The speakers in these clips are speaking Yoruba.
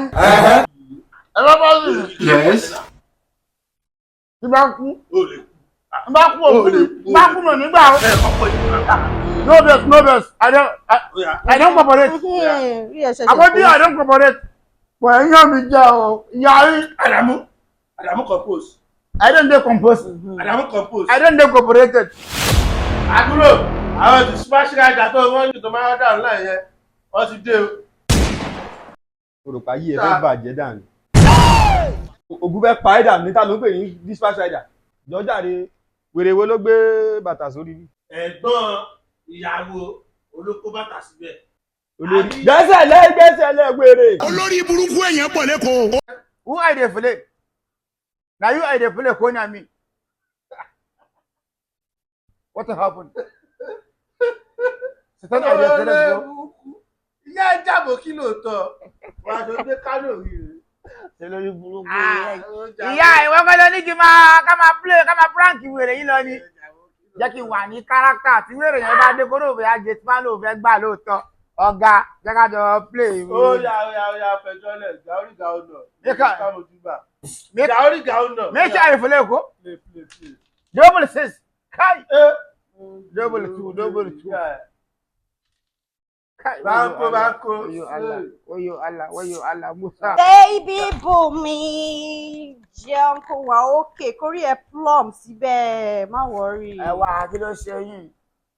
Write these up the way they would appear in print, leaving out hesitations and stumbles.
parí. Ẹ bá bá rí. Yes. Tí bá kú. O lè kú. Tí bá kú òkú mi. Tí bá kú mi ò ní gbà o. Ẹ ọkọ yìí máa No vex, no vex. I don't I, ó yá. I don't cooperate. Rí ẹ ṣẹ̀ṣẹ̀ Àbọ̀dí, I don't cooperate. Bọ̀ ẹ̀yàn mi jẹ́ o. Ìyá yín. Àdàmú, Àdàmú compose. I don't dey compose. Àdàmú compose. I don't dey cooperated. Àbúrò, àwọn ti smash rider tó wọ́n ní tó máa dà online yẹn, wọ́n ti dé o. Òrùka yìí, ẹ fẹ́ bàjẹ́ dànù. Ògùn fẹ́ pa ẹ́ dànù. Níta ló ń pè ní dispatch rider jọjáde. Wèrè wo ló gbé bàtà sórí bí? Ẹ̀gbọ́n ìyàwó olóko bàtà síbẹ̀. Olórí, gbẹ́sẹ̀ lé, gbẹ́sẹ̀ lé, wèrè. Olórí burúkú èèyàn pọ̀ lẹ́kọ̀ọ́. Who I dey play? Na you I dey play ko na me? What happen? Satan I dey play go. Ìyá ẹ jábọ̀ kí lóòótọ́ wàá tó dé Kánò rí rè. Ṣe lórí burúkú yẹn. Ìyá, ìwọ kọ́ ló ní kí n máa ká máa play, ká máa prank wèrè yìí lọ ni. Jẹ́ kí n wà ní character tí wèrè yẹn bá dé kóró òfin ajé tí máa lò fẹ́ gbà lóòótọ́. Ọ̀gá, jẹ́ ká jọ play. Ó yá, ó yá, ó yá, fẹjọ́ lẹ̀ gàórí gàónà. Make Gàórí gàónà. Make sure you play ko. Play, play, play. Double six. Kai. Double two, double two. Kai. Báńkó, báńkó. Wayo Allah, wayo Allah, wayo Allah, Musa. Baby Bùnmi, jẹun kó wà ókè, kórí ẹ plum síbẹ̀, má worry. Ẹ wá, kí ló ṣe yín?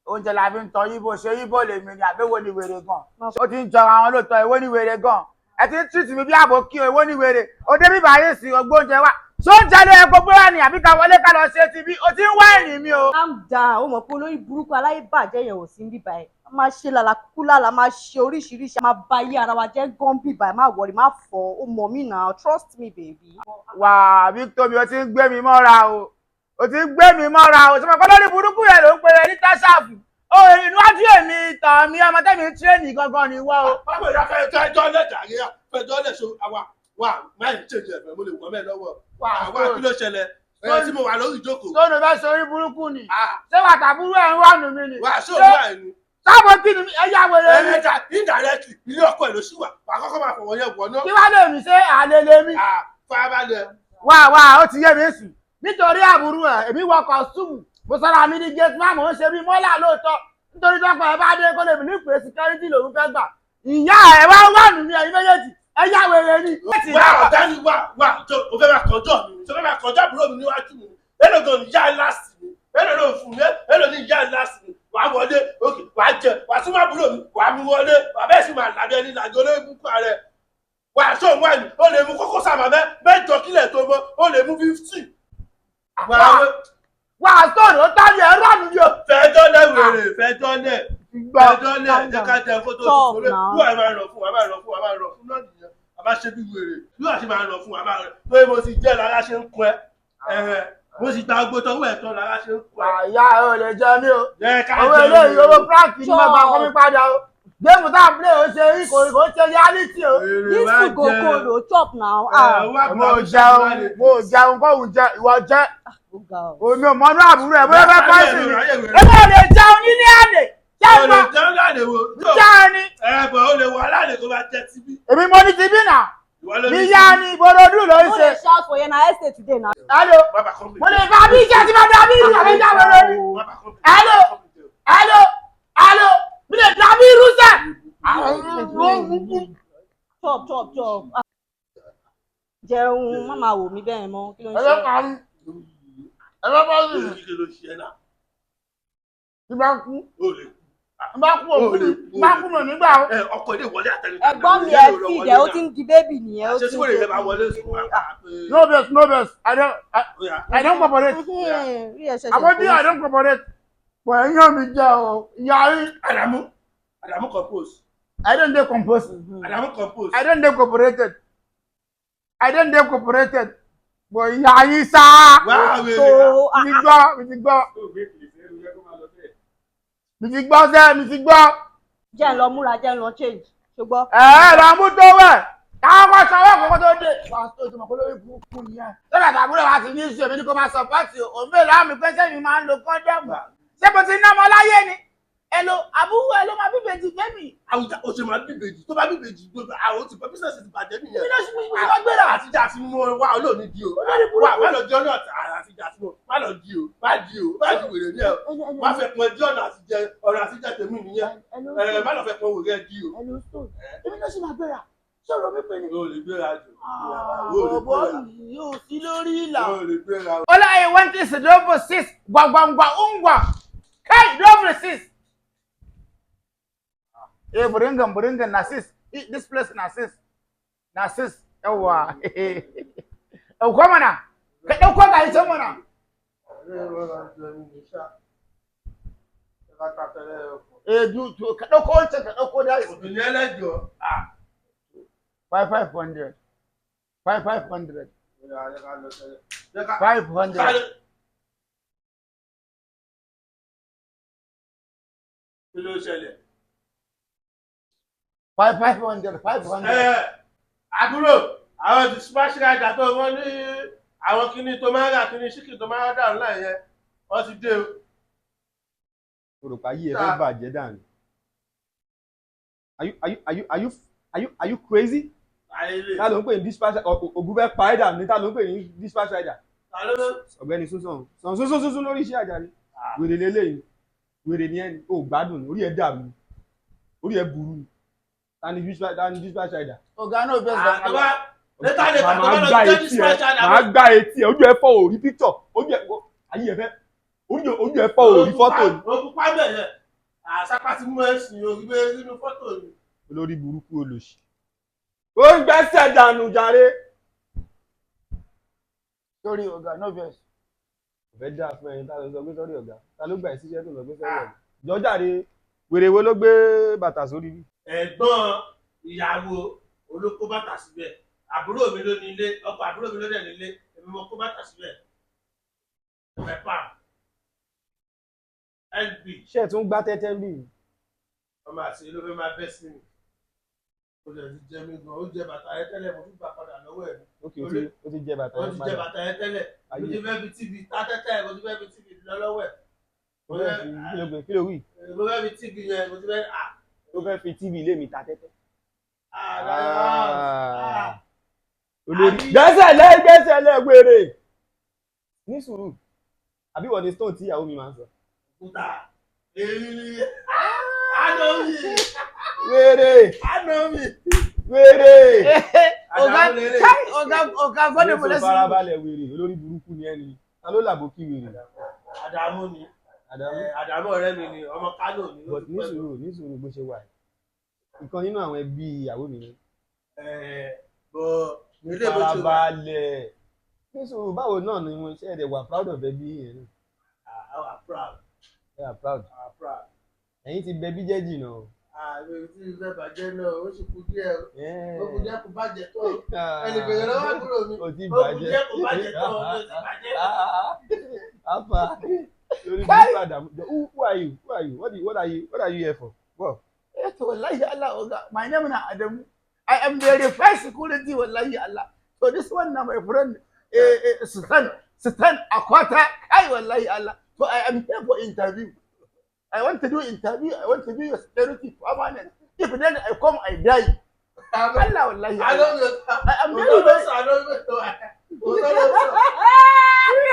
Oúnjẹ la fi ń tọ́ yíbo. Ṣe yíbo lèmi ni àbẹ̀wò ni wèrè gan? Ó ti ń jọra wọn lóòótọ́. Èwo ni wèrè gan? Ẹ ti ń treat mi bí àbò kí o. Èwo ni wèrè? Ó dé bíbá ayé sí ọgbó oúnjẹ wa. Ṣé oúnjẹ ló yẹ kó gbé wá ni àbí ká wọlé ká lọ ṣe ti bí o ti ń wá ìrìn mi o? Calm down. Ó mọ̀ pé olórí burúkú aláìbàjẹ́ yẹn ò sí ń bíbá ẹ̀. A máa ṣe làlàkúkú lálà, máa ṣe oríṣiríṣi, a máa ba ayé ara wa jẹ́ gan bíbá ẹ̀. Má worry, má fọ́. Ó mọ̀ mí náà, trust me, baby. Wà, Victor mi, o ti ń gbé mi mọ́ra o, o ti ń gbé mi mọ́ra o. Sọmọ kọ́ lórí burúkú yẹn ló ń pè é ní táṣàfù o? Iwájú èmi tàn mí, ọmọ tẹ́mi ń train gangan ni wọ́ o. Báwo ìyá fẹjọ́ lẹ̀ jàre, fẹjọ́ lẹ̀ so àwa wà máa ń ṣèjì ẹ̀fẹ̀, mo lè wọ́ mẹ́ lọ́wọ́. Àwa, kí ló ṣẹlẹ̀ ẹ tí mo wà lórí ìjókòó? Tóun fẹ́ sọ orí burúkú ni. Ṣé wàtàbúrú ẹ̀ ń wà nù mí ni? Wà á ṣó wà ẹni. Sábò kí ni ẹ yá wèrè ni? Ẹ̀ẹ́dà, indirectly, ilé ọkọ ẹ̀ ló ṣì wà, wà á kọ́kọ́ máa fọwọ́ yẹn wọ̀ náà. Kí wá lè mi ṣe àlè lè mi? Farabalẹ̀. Wá wá, ó ti yé mi sùn. Nítorí àbúrò ẹ̀, èmi wọ costume, mo sọ̀rọ̀ àmì ní gate man, mò ń ṣe bí mọ́là lóòótọ́, nítorí dọ́kọ̀ ẹ bá dé kó lè ní pé security lòún fẹ́ gbà. Ìyá ẹ̀ wá wà nù mí. Ẹ̀yin méjèèjì, ẹ yá wèrè ni. Wà, ọ̀gá ni, wà wà tó o fẹ́ máa kọjọ́ mi, tó fẹ́ máa kọjọ́ àbúrò mi níwájú mi. Èlò gan ni ìyá ẹ̀ last mi? Èlò ló fún mi? Èlò ni ìyá ẹ̀ last mi? Wà á wọlé òkè, wà á jẹ, wà á súnmọ́ àbúrò mi, wà á mú wọlé, wà á bẹ́ẹ̀ sì máa làbẹ́ ní làjọ olóyún ààrẹ. Wà á sóhun wáìnì, ó lè mú kókó sábà mẹ́jọ kílẹ̀ tó mọ́, ó lè mú 50. Wà á Wà á sọ̀rọ̀, ó tán ni ẹ rà mí yọ. Fẹjọ́ lẹ̀, wèrè, fẹjọ́ lẹ̀, fẹjọ́ lẹ̀. Jẹ́ ká jẹ kó tó Stop tó lé now. bí wàá máa rọ̀ fún wa, máa rọ̀ fún wa, máa rọ̀ fún náà nìyẹn. A máa ṣe bí wèrè, bí wàá ṣe máa rọ̀ fún wa, máa rọ̀ pé mo ti jẹ́ lára ṣe ń kọ́ ẹ ẹ̀hẹ̀, mo sì gba gbogbo tọwọ́ ẹ̀ tán lára ṣe ń kọ́ ẹ. Ìyá ẹ ò lè jẹ mí o. Jẹ́ ká Owó jẹ. eléyìí, owó prank ni mo gbà kọ́ mi padà o. Game tá à ń play ó ṣe rí, kò ṣe reality o. This food go cold o, chop now. Ah. Mo jẹun, mo jẹun, kóhun jẹ, ìwọ jẹ. Ó ga o. Omi ò mọnú àbúrò ẹ bóyá fẹ́ pọ́ìsì mi. Èmi ò lè jẹun nílé àlè. O lè Jẹun. Jẹun láàlè wo? Jẹun ni. Ẹ bọ̀, o lè wọ aláàlè kó máa jẹ tibí. Èmi mo ní tibí nà. Ìwọ ló ní. Níyà ni ìbòròdú ló ń No ṣe. dey shout for here, na estate today na. Hello. Bàbá kan. Mo lè fa bí iṣẹ́ tí mo dá bí irú àbí ìjà wẹ̀rẹ̀ ni. Hello. Hello. Hello. Mi lè dá bí irú sẹ́. Chop, chop, chop. Ah. Jẹun, má máa wò mí bẹ́ẹ̀ mọ́. Kí ló ń ṣe? Ẹlẹ́pàá rí. Ẹlẹ́pàá rí. Kí ló ṣe ẹ náà? Tí bá kú. O lè kú. Tí bá kú òkú mi. Tí bá kú mi ò ní gbà o. Ẹ ọkọ ilé wọlé àtẹnu. Ẹ̀gbọ́n mi, ẹ fi ìdẹ̀, ó ti ń di baby nìyẹn. Ó Ṣé ti tí ń wọ́n lè máa wọlé sí wa? No vex, no vex. I don't cooperate. Rí ẹ ṣẹ̀ṣẹ̀ Àbọ̀dí, I don't cooperate. Bọ̀ ẹ̀yàn mi jẹ́ o. Ìyá yín. Àdàmú, Àdàmú compose. I don't dey compose. Àdàmú compose. I don't dey cooperated. I don't dey cooperated. Bọ̀ ìyá yín sá. Wá wèrè. tó. Mi ti gbọ́, mi ti gbọ́. Mi ti gbọ́ sẹ́, mi ti gbọ́. Jẹ́ ń lọ múra, jẹ́ ń lọ change, ṣùgbọ́n. Ẹ ẹ lọ mú tó wẹ̀. Káwọn kọ́ sanwó àkọ́kọ́ tó dé. Wà á tó ìtumọ̀ kó lórí burúkú nìyẹn. Lọ́dà tàbúrò wa ti ní ìṣe mi ní kó máa support o. Òun bèèrè láàmì pé sẹ́mi máa ń lo condom. Ṣé mo ti ná ọmọ láyé ni? Hello, àbúrò ẹ ló máa bíbejì fẹ́mi. Àwùjá o ṣe máa bíbejì tó bá bíbejì gbogbo àwọn ti business ti bàjẹ́ nìyẹn. Èmi náà ṣe mo ṣe máa gbéra. Àtijọ́ àti mú wa olóòní di o. Olórí burúkú. Wà má lọ di ọ̀nà àtijọ́ àti mú má lọ di o má di o má di wèrè ní ẹ o. Má fẹ́ pọn di ọ̀nà àtijọ́ ọ̀nà àtijọ́ tèmi nìyẹn. Ẹ má lọ fẹ́ pọn wèrè di o. Hello, stone. Èmi náà ṣe máa gbéra. Sọ̀rọ̀ mi pè ní. O lè gbéra jù. O lè Bọ̀bọ̀ gbéra. yóò sí lórí ìlà. O lè gbéra. Ọlá ẹ̀ wọ́n ti sì double six gbàngbàngbà ungwa. Kai double six. Eh, buringan buringan na six. This place na six. Na six. Yawwa. Ɗauko mana. Ka ɗauko ga ita mana. Eh, du to ka ɗauko wancan ka ɗauko da Obìnrin ẹlẹ́jọ́. 5 500. 5 500. 500. Kí ló ṣẹlẹ̀? 5 500. 500. Ẹ àbúrò àwọn dispatch rider tó wọ́n ní àwọn kinní tó máa ń rà kinní ṣíkì tó máa ń rà online yẹn wọ́n ti dé o. O rò pé ayé ẹ fẹ́ bàjẹ́ dànù. Are you are you are you are you are you are you crazy? Ayélé. Ta ló ń pè ní dispatch Ògún fẹ́ pa ẹ́ dànù ní ta ló ń pè ní dispatch rider? Ta ló ló? Ọ̀gbẹ́ni Súnsàn sàn súnsún súnsún lórí iṣẹ́ àjàre. Wèrè lélẹ́yìn wèrè ni ẹni ò gbádùn ní orí ẹ dàrú ni orí ẹ burú ni. Ta ni dispatch rider? Ọ̀gá náà bẹ́ẹ̀ sọ. Àtọ́wá létà létà tó bá Màá lọ gbá jẹ́ etí ẹ dispatch rider. màá gbá etí ẹ ojú ẹ fọ́ òrí picture ojú ẹ ayé ẹ fẹ́ ojú ẹ fọ́ òrí fọ́tò ni. Òkú pàmò yẹn àsápá ti mú ẹ̀sìn orí gbé nínú fọ́tò ni. Olórí burúkú olòṣì. Ó ń gbẹ́sẹ̀ dànù jàre. Sorry, ọ̀gá no vex. Kò fẹ́ dáa fún ẹni tá ló sọ pé sọ́rí ọ̀gá ta ló gbà ẹ́ síṣẹ́ tó sọ pé sọ́rí ọ̀gá. Jọ́jàre wèrè wo ló gbé bàtà sórí bí? Ẹ̀gbọ́n ìyàwó olóko bàtà síbẹ̀ àbúrò mi ló ní ilé ọkọ àbúrò mi ló dẹ̀ nílé èmi mo kó bàtà síbẹ̀ pẹ̀pà lb Ṣé ẹ̀ tún gbá tẹ́tẹ́ ń bì? ọmọ àti ló fẹ́ máa bẹ́ sí mi ó lè ti jẹ mí gan ó jẹ bàtà yẹn tẹ́lẹ̀ mo tún gbà padà lọ́wọ́ ẹ̀ Ok, ó ti jẹ bàtà ó yẹn ti jẹ padà. bàtà yẹn tẹ́lẹ̀ mo Ayé ti fẹ́ fi tv tá tẹ́tẹ́ mo ti fẹ́ fi tv lọ lọ́wọ́ ẹ̀ ó fẹ́ fi kí ló gbé kí ló wí? mo fẹ́ fi tv yẹn mo ti fẹ́ à Ó fẹ́ fi TV ilé mi ta tẹ́tẹ́. à Olórí gbẹ́sẹ̀ lé gbẹ́sẹ̀ lé wèrè. Ní sùúrù, àbí wọ́n ni stone tí ìyàwó mi máa ń sọ. òkúta èmi ni àná mi Wèrè àná mi wèrè. Ọ̀gá Àdàmú lélẹ̀. kai ọ̀gá ọ̀gá gbọ́dọ̀ Ní bọ̀lẹ́ sùúrù sí. farabalẹ̀ wèrè olórí burúkú ni ẹni. Ta ló làbò kí wèrè? Àdàmú ni Àdàmú. Àdàmú ọ̀rẹ́ mi ni ọmọ Kánò ni ó But ti ní pẹ́ sùúrù ní sùúrù bó ṣe wà yìí. Ìkan nínú àwọn ẹbí ìyàwó mi ni. ẹ̀ bọ̀ ilé bó ṣe wà Farabalẹ̀. Ní sùúrù báwo náà ni mo ṣe ẹ̀dẹ̀ wà proud of ẹbí yẹn náà. Àwa proud. Ẹ wà proud. Àwa proud. Ẹ̀yin ti bẹ bí jẹ́ jìnnà o. Àmì tí ìfẹ́ bàjẹ́ náà ó sì kú díẹ̀ ó kú díẹ̀ kó bàjẹ́ tó Ah. ẹnì bèrè lọ́wọ́ àbúrò mi O ti ó kú bàjẹ́. díẹ̀ kó bàjẹ́ tó ó ti bàjẹ́. Alpha. Lórí burúkú Àdàmú. Who are you? Who are you? What are you here for? Go. Eh, to wallahi Allah oga my name na Adamu. I am the first security wallahi Allah. So this one na my friend Sultan Sultan Akwata kai wallahi Allah. So I am here for interview. I want to do interview. I want to be your security permanent. If then I come, I die. Allah wallahi Àlọ́ Allah. mi ò ta I am òótọ́ very ló very sọ àlọ́ mi ò ta òótọ́ ló sọ.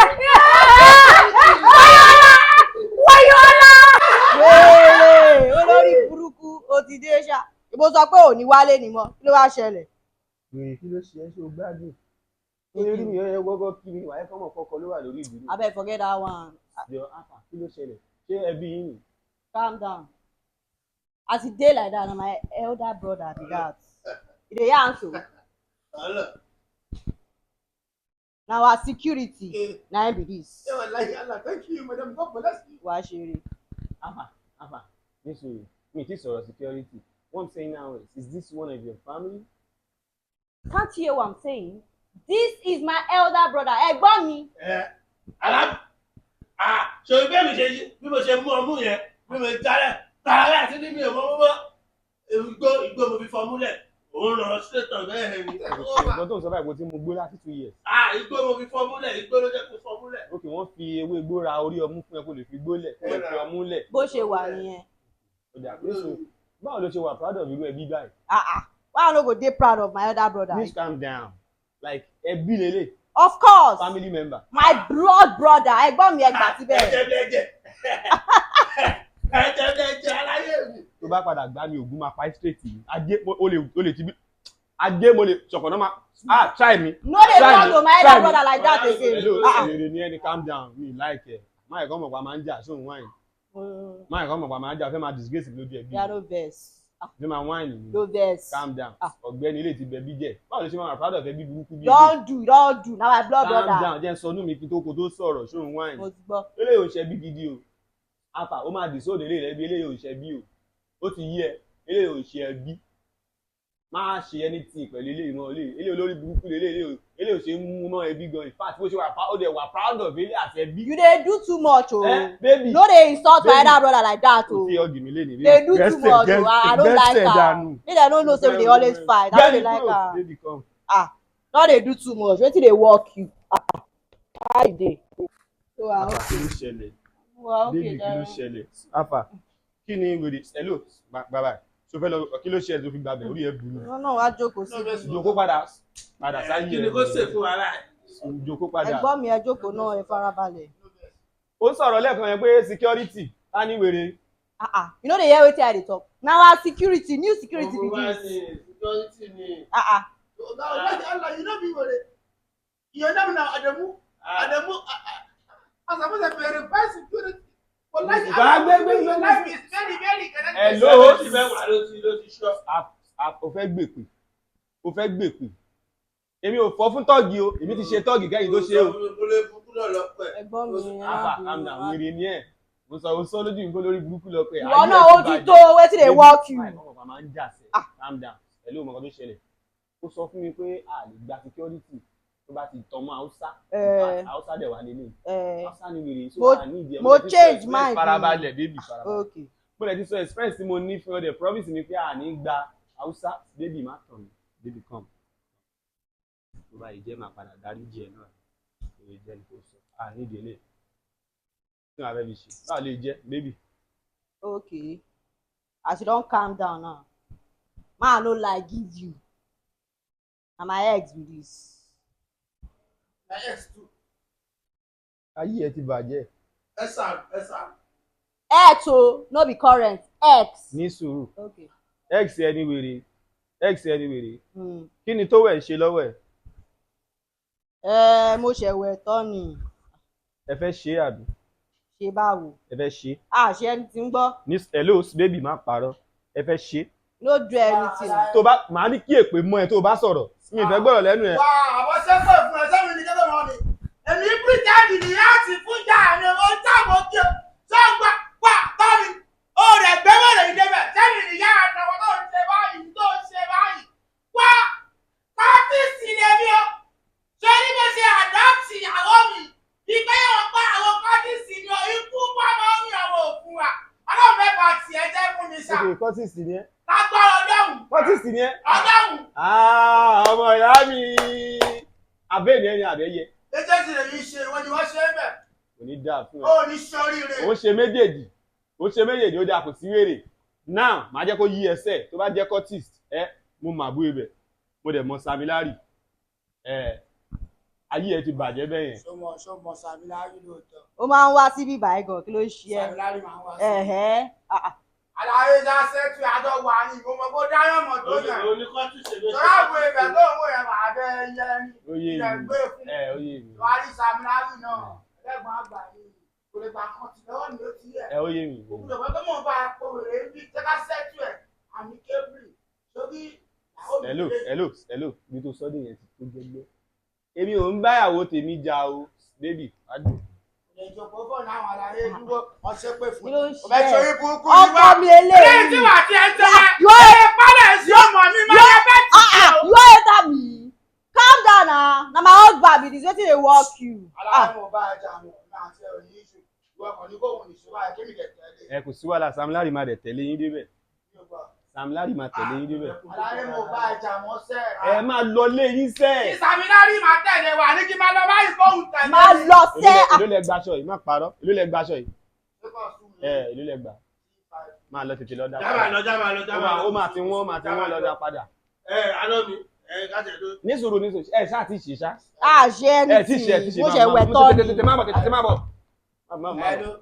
Wéèrè olórí burúkú ó ti dé ṣá. Ìbò sọ pé òní wálé ni mọ́, kí ló wá ṣẹlẹ̀? Wèrè kí ló ṣe é ṣe o gbádùn? Ní orí mi ẹ gbọ́gbọ́ kí mi wàá kọ́mọ̀ kọ́kọ́ ló wà lórí ìdúró. Abeg forget that one. Jọ Alpha kí ló ṣẹlẹ̀? Ṣé ẹbí yín ni? Calm down. As e dey like that, na my elder brother be that. You dey hear am so? Àlọ́ Na our security na him be this. Eh, wallahi Allah. Thank you, madam. God bless you. Wàá ṣeré. Alpha Alpha ní sùúrù mi ti sọ̀rọ̀ security. What I'm saying now is this one of your family? Can't you hear what I'm saying? This is my elder brother. Ẹ̀gbọ́n mi. ẹ alá à ṣe bí mi ṣe yí bí mo ṣe mú ọmú yẹn bí mo jálẹ̀ tààrà àti ní mi ò mọ mọ́ igbó igbó mo fi fọmúlẹ̀ òun ràn ṣètò bẹ́ẹ̀ ni. Nǹkan tó ń sọ báyìí kò tí mo gbó láti 2 years. À igbó mo fi fọmúlẹ̀ igbó ló jẹ́ kó fọmúlẹ̀. Ok wọ́n fi ewé igbó ra orí ọmú fún ẹ kó lè fi gbólẹ̀ kó lè fi ọmú lẹ̀. Bó ṣe wà nìyẹn. Ó dà pé so báwo ló ṣe wà proud of irú ẹbí báyìí? Ah ah, why I no go dey proud of my elder brother? Please calm down, like ẹbí lélẹ̀. Of course. Family member. My blood brother, ẹ̀gbọ́n mi, ẹgbà síbẹ̀. Ẹ̀jẹ̀ bẹ́ẹ̀jẹ̀, ẹ̀jẹ̀ bẹ́ẹ̀jẹ̀ aláyé mi. Tó bá padà gbá mi, ògùn máa pa ẹ́ straight yìí. Ajé o lè, o lè ti bí ajé mo lè ṣọ̀kànnà máa ah try me. No dey Try talk me, to my try elder me. brother like that again. Hello. Ah ah. Èrè ni ẹni, calm down, mi like ẹ. Máa ẹ̀kọ́ mọ̀ pa máa ń jà sóhun wáìnì. Máa ẹ̀kọ́ mọ̀ pa máa ń jà, fẹ́ máa disgrace mi lójú ẹbí. Yeah, no vex. Ah, fẹ́ máa wáìnì mi. no vex. Calm down. Ah. Ọ̀gbẹ́ni ilé ti bẹ bí jẹ, báwo ló ṣe máa wà proud of ẹbí burúkú bí eléyìí? Don do, don do, na my blood Calm brother. down, jẹ́ n sọnú mi kí n tó kó tó sọ̀rọ̀ sóhun wáìnì. Mo ti gbọ́. Eléyìí ò ṣe bí gidi o, afa ó máa dìsóòdù eléyìí rẹ bí eléyìí ò ṣe bí o. Ó ti yí ẹ, eléyìí ò ṣe ẹbí. Má ṣe anything pẹ̀lú eléyìí mọ́. Eléyìí olórí burúkú lélẹ́yìí, eléyìí ò ṣe ń mú mọ́ ẹbí gan. In fact, bó ṣe wà ó dẹ̀ wà proud of eléyìí àti ẹbí. You dey do too much o. Ẹ baby. No dey insult my Baby. elder brother like that Kò o. sí ọgì mi lénìí. Dey do too much o. I don't like am. Make dem no know say we dey always fight. I no dey like am. Baby, come. Ah, no dey do too much. Wetin dey work you? Ah, how you dey? So ah, Afa, okay. kí ló ṣẹlẹ̀? Wa okay. Baby, kí ló Jare. ṣẹlẹ̀? Afa, kí ni wèrè? Hello, bàbá so fẹ́ lọ, kí ló ṣẹlẹ̀ tó fi gbàbẹ̀? Orí ẹ burú. No, no, wá jókòó sí. Jókòó padà, padà sáyé. Kí ni kò ṣe fún wa láì. Jókòó padà. Ẹ̀gbọ́n mi, ẹ jókòó náà, ẹ farabalẹ̀. Ó sọ̀rọ̀ lẹ́ẹ̀kan yẹn pé security á ní wèrè. Ah ah, you no dey hear wetin I dey talk? Na our security, new security be Gbogbo wa this. ni security ni. Ah ah. Ọ̀gá ọ̀gá, you no be wèrè. Your name na Adamu. Adamu. I suppose to verify security. Wallahi, Gbà, gbé. your life is very very connected. Hello. 70 mẹ́wàá ló ti ṣọ́. O fẹ́ gbèpè, o fẹ́ gbèpè. Èmi ò fọ́ fún tọ́ọ̀gì o, èmi ti ṣe tọ́ọ̀gì kẹ́yìn tó ṣe o. Olè burúkú náà lọ pẹ̀. Ẹ̀gbọ́n mi, ẹ má Afa, bínú, calm down. má Wèrè ni ẹ̀. Mo sọ, o sọ lójú mi kó lórí burúkú lọ pé. Ìwọ náà, ó ti tó, wetin dey work you? Báyìí kọ́kọ́ máa ń jà sẹ́. Calm down. Hello, mọ̀kàn tó ṣẹlẹ̀. Ó sọ fún mi pé a lè gba security tó bá ti tọ́ mọ́ Haúsá. Haúsá dẹ̀ wà lélẹ̀. Haúsá ni wèrè, so a ní ìdí ẹ̀. Mo change mind mi. Farabalẹ̀ baby, farabalẹ̀. Okay. Mo lè ti sọ express tí mo ní fún ọ dẹ̀, promise mi pé a ní gba Haúsá. Baby, má tàn mí. Baby, come. Tó bá yìí jẹ́, máa padà dáríjì ẹ̀ náà. Kò lè jẹ́ ní kò sọ. A ní ìdí eléyìí. Kí ni wàá fẹ́ fi ṣe? Báwo lè jẹ́, baby? Okay, as you don calm down now, ma I no lie give you, na my ex be this. My ex too. Ayé ẹ ti bàjẹ́. Ẹ sà, ẹ sà. Ex o, no be current ex. Ní sùúrù. Okay. Ex ẹni wèrè, ex ẹni wèrè. Kí ni tó wẹ̀ ṣe lọ́wọ́ ẹ̀? Ẹ mo ṣẹ̀wẹ̀ tán ni. Ẹ fẹ́ ṣe é àbí? Ṣe báwo? Ẹ fẹ́ ṣe é. Ah, ṣe ẹni tí ń gbọ́. Ní hello baby, má parọ́, ẹ fẹ́ ṣe é. No do anything. Tó bá màá ní kí èpè mọ́ ẹ tó bá sọ̀rọ̀, mi ì fẹ́ gbọ́rọ̀ lẹ́nu ẹ. Wà àwọn sẹ́pẹ̀ fún ẹ sẹ́mi ní kẹ́kọ̀ọ́ wọn ni. Èmi pretend ní láti fún ìyá mi, ó ń tàbọ̀ kí o. Ṣé ń gbà wà tọ́ mi? Ó rẹ̀ gbé wẹ̀rẹ̀ yìí débẹ̀. Sẹ́mi ní ìyá àtàwọn tó ń ṣe báyìí, tó ń ṣe báyìí. Wá káfíìsì lèmi o. Ṣé ní mo ṣe adopt ìyàwó mi? Ìgbé yóò pa àwọn káfíìsì ni o. Ikú pàmò ìyàwó òfin wa. Ọlọ́run fẹ́ bá tiẹ̀ jẹ́ fún mi ṣá. Ok, cultist ni ẹ. Lágbára Ọlọ́run. Cultist ni ẹ. Ọlọ́run. Ah, ọmọ ìyá mi, abẹ́ ni ẹni àbẹ́yẹ. Méjèèjì lèmi ṣe, ìwọ ni wọ́n ṣe é bẹ̀. Kò ní dáa fún ẹ. Ó ní ṣoríire. Ó ṣe méjèèjì, ó ṣe méjèèjì, ó dáa, kò sí wèrè. Now màá jẹ́ kó yí ẹsẹ̀ tó bá jẹ́ cultist ẹ, mo mà bú ibẹ̀, mo dẹ̀ mọ Samilari ẹ, ayé ẹ ti bàjẹ́ bẹ́ẹ̀ yẹn. Ṣọmọ Samilari lóòótọ́. Ó máa ń wá síbí báyìí gan, kí ló ń ṣe ẹ́? Samilari máa ń wá sí. Ẹ̀hẹ́, ah ah. Àlàyé dá sẹ́tù àjọ wà ní ìgbọ́mọ kó dáyọ̀ mọ̀ tó yẹn. Oníkọ́tù ṣe ló Sọ́rọ́ àgbo ibẹ̀ tó ń wò yẹn máa bẹ́ yẹ ní. Ó yé Ilẹ̀ mi gbé fún. ẹ, ó yé mi. Wàá rí Samilari náà. Ẹlẹ́gbọ̀n àgbà ni kò lè gbà kan tì lọ́wọ́ ni ó ti yẹ. Ẹ, ó yé mi. Òkúta pé mò ń bá epo wèrè ń bí jẹ́ ká sẹ́tù ẹ̀ àmì kébìrì sórí. Hello, hello, hello, ibi tó sọ́dọ̀ yẹn ti tó gẹ́gbẹ́. Èmi ò ń báyàwó tèmi jà o, baby adùn. Ìjọba fọ̀ náà àwọn àlàyé dúró ọṣẹ́ pé fún. Kí ló ń ṣe Ọbẹ̀ ẹ́? sórí burúkú ni Ọkọ wá. mi Eléyìí tí eléyìí. wà tí ẹ ń tẹ́lẹ̀. You wan Ẹ pálẹ̀ sí ọmọ mi máa yẹ bẹ́ẹ̀ tì ah ah, you wan enter me? Calm down na, na my husband be this. Wetin dey work you? Ah. Aláwọ̀ mo bá ẹja àwọn ọ̀nà àti ẹ̀rọ ní ìṣù. Ìwọ kàn ní kóhun nìṣó báyìí kémi kẹ̀ tẹ́lẹ̀. Ẹ kò sí wàhálà, Samilari máa dẹ̀ tẹ̀lé yín débẹ̀. Mi ò gbọ́. Samilari máa tẹ̀lé yín débẹ̀. Aláyé mo bá ẹja wọn sẹ́. Ẹ máa lọ lé yín sẹ́. Ìsàmìlárì máa tẹ̀lé wa ní kí máa lọ báyìí kóhun tẹ̀lé. Máa lọ sẹ́. Èló lẹ gbaṣọ yìí? Má parọ́, èló lẹ gbaṣọ yìí? Ẹ èló lẹ gbà? Máa lọ tètè lọ dá Jábà padà. lọ, jábà lọ, Ó jábà máa lọ. ó máa ti wọ́n, ó máa ti wọ́n, lọ dá padà. Ẹ àná mi, ẹ káṣẹ̀ tó. Ní sùúrù, ní sùúrù, ẹ ṣáà ti ṣe ṣá. A ṣe Ẹ ti ṣe, ẹ ti ṣe. anything. Mo Máa ṣe máa wẹ̀ mú tọ́ tètè ni. tètè má bọ̀, tètè má bọ̀. Má má má bọ̀.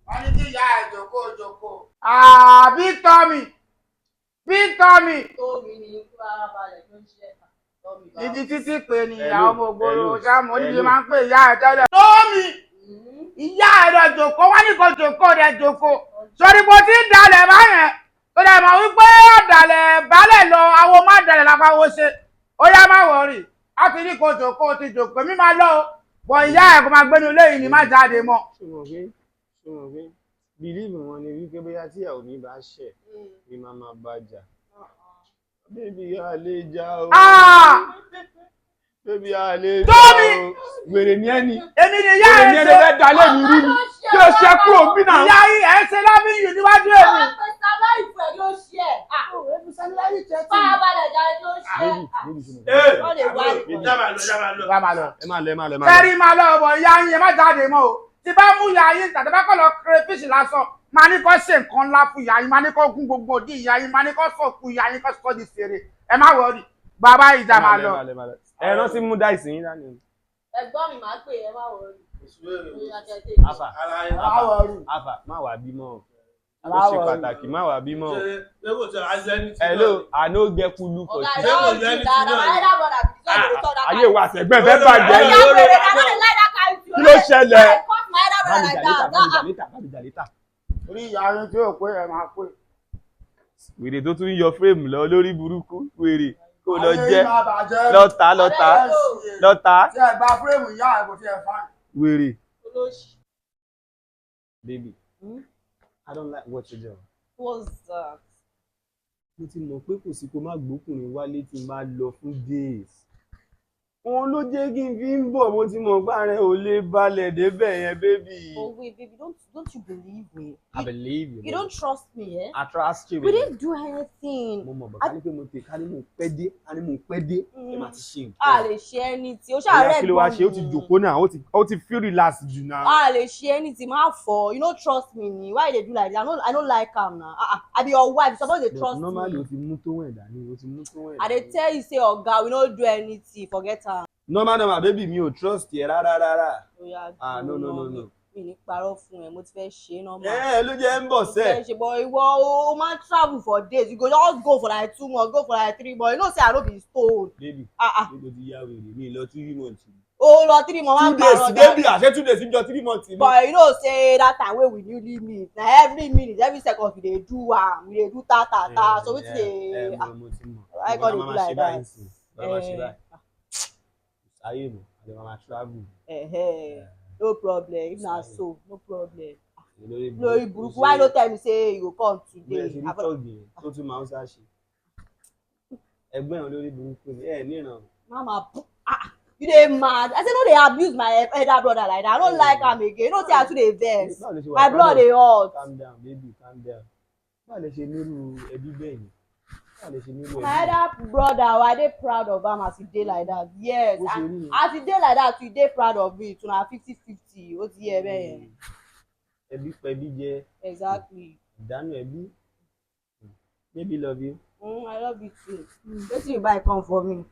Wọ́n ní kí ìyá ẹ̀ jòkó jòkó. Àbí tọ́mì bí tọ́mì. Tómi ni farabalẹ̀ tó ń ṣe tọ́mi bá. Ìdí títí pé ni ìyá Hello, ọmọ ògbóró hello, sáàmù oníbi hello. máa ń pè ìyá ẹ̀ tẹ́lẹ̀. Tómi ìyá ẹ̀ rẹ̀ jòkó, wọ́n ní kò jòkó rẹ̀ jòkó. Sori mo ti ń dalẹ̀ báyẹn. Tó dẹ̀ mọ̀ wípé ọ̀dàlẹ̀ balẹ̀ lọ, àwọn má dalẹ̀ lápáwó ṣe. Ó yá, má wọ̀rì. Á ti ní kò jòkó ti jòkó. Èmi máa lọ o. Bọ̀ ìyá ẹ̀ kò máa gbénu ilé yìí ni, má jáde mọ́. Ṣé o mọ̀ pé believe wọn ni wípé bóyá tíyàwó mi bá ṣẹ̀ ni màá máa bá jà. Baby, a lè jà o. Ah! Baby, a lè jà Tómi! o. Wèrè ni ẹ́ ni. Èmi ni ìyá Wèrè ẹ̀ ni ẹ́ ṣe. ló fẹ́ da lé mi rú ni. Kí ló ṣe kúrò bí náà? Ìyá yìí ẹ̀ ṣe lábíyù níwájú èmi. Farabalẹ̀ jáde ló ṣe. Baby, baby, ṣe mọ̀ Ẹ pé- Wọ́n lè wá àbúrò, jábà lọ, jábà lọ. Wá máa lọ. Ẹ máa lọ, ẹ máa lọ, ẹ máa lọ. Fẹ́rí máa lọ ọ̀bọ̀ ìyá yín, ẹ má jáde mọ́ o. Tí bá mú ìyá yín tàbí bá kọ́ lọ crayfish lásán, máa ní kó ṣe nǹkan ńlá fún ìyá yín, máa ní kó gún gbogbo òdì ìyá yín, máa ní kó sọ̀kù ìyá yín, kó sọ́ di fèrè. Ẹ má wọrí. Bàbá ìjà Ẹ máa máa lọ, lọ. ẹ máa lọ, ẹ máa lọ. Ẹ rántí mú dice yín dání. Ẹ̀gbọ́n mi máa pè é, má wọrí. Afa, Ara ẹ. Má wọrí. Afa, má wàá bímọ o. Ó Má ṣe wọrí. pàtàkì, má wàá bímọ o. Ṣé ṣé kò tẹ azẹ́ ní ti Hello, náà? I no get kulu for Ọ̀gá you. Ṣé kò ìyá yẹ òjì ní dáadáa, ti náà my ni? elder brother be the one to talk that Ayé wa àtẹ̀gbẹ́ fẹ́ bàjẹ́ Ọ̀gá ni. wèrè, I no dey like that kind Kí ló ṣẹlẹ̀? I cut my elder Bá brother mi like jà later, that. bá mi jà later, bá mi jà later. Orí ìyá yín tí ò pé ẹ máa pé. Wèrè tó tún yọ fírèmù lọ lórí burúkú, wèrè kó lọ Ayé jẹ́ yín máa bàjẹ́. lọ́ta lọ́ta lọ́ta Tí ẹ gba fúrẹ́mù ìyá ẹ̀ kò tí ẹ fáìn. wèrè. Olóṣì. Baby, I don't like what you do. What's that? Mo ti mọ̀ pé kò sí kó má gbókùnrin wálé tí n bá lọ fún days. Òun ló jẹ́ kí n fi ń bọ̀, mo ti mọ̀ pé ààrẹ ò lè balẹ̀ débẹ̀ yẹn, baby. Oh wait, baby, don't you believe me? I believe you. You don't trust me, eh? I trust you. We didn't do anything. Mo mọ̀ bọ̀, ká ní pé mo tè, ká ní mo pẹ́ dé, ká ní mo pẹ́ dé, ẹ máa ti ṣe nǹkan. A lè ṣe anything. Ó ṣàárẹ̀ Bóyá kí ló wá ṣe, ó ti jòkó náà, ó ti feel relax jù náà. A lè ṣe anything, má fọ. You no trust me ni. Why you dey do like that? I no like am na. Ah, ah, I be your wife, you suppose dey But trust normally me. o ti mú tó wẹ̀ dání, o ti mú tó wẹ̀ I dey tell you say oga, we no do anything, forget am. Normal normal, baby, mi ò trust yẹ rárá rárá. Oya, Ah, no, no, no, no. Mi ní parọ́ fún ẹ, mo ti fẹ́ ṣe normal. Ẹ ló jẹ́ ń bọ̀ Mo ti sẹ́. fẹ́ ṣe, but ìwọ o máa travel for days, you go just go for like 2 months, go for like 3 months. You know say I no be stone. Baby, Ah ah, baby, o ti yá wèrè, mi lọ 3 months. O lọ 3 months, Two máa days, parọ́. baby, àṣẹ 2 days jọ 3 months ni. But you know say that time wey we newly meet, na every minute, every second we dey do am, we dey do ta ta ta, so wetin dey Ẹ mo ti mọ̀. Why God dey do like that? Bá máa ṣe báyìí. Sáyé mọ̀, àlè máa máa travel. Eh, no problem, if na so, no problem. Lórí Lórí burúkú, why no tell me say you go come Bí ẹ today? ṣe rí tọ́ọ̀gì yẹn tó tún máa ń sá ṣe. Ẹgbẹ́ yẹn lórí burúkú ni ẹ níran. Mama, ah, you dey mad? I say no dey abuse my elder brother like that. I no like am again. You know say I too dey vex. Báwo ló ṣe wà My proud blood of- dey hot. Calm down, baby, calm down. Báwo lè ṣe nírú ẹbí bẹ́ẹ̀ yẹn? Báwo lè ṣe nírú ẹbí My elder brother, I dey proud of am as e dey like that. Yes, Bó ṣe rí yẹn. as e dey like that, we dey proud of it. Una 50-50, ó ti yẹ bẹ́ẹ̀ yẹn. Ẹbí pẹbí jẹ. Exactly. Ìdánù ẹbí. Baby, love you. I love you too. Wetin you buy come for me?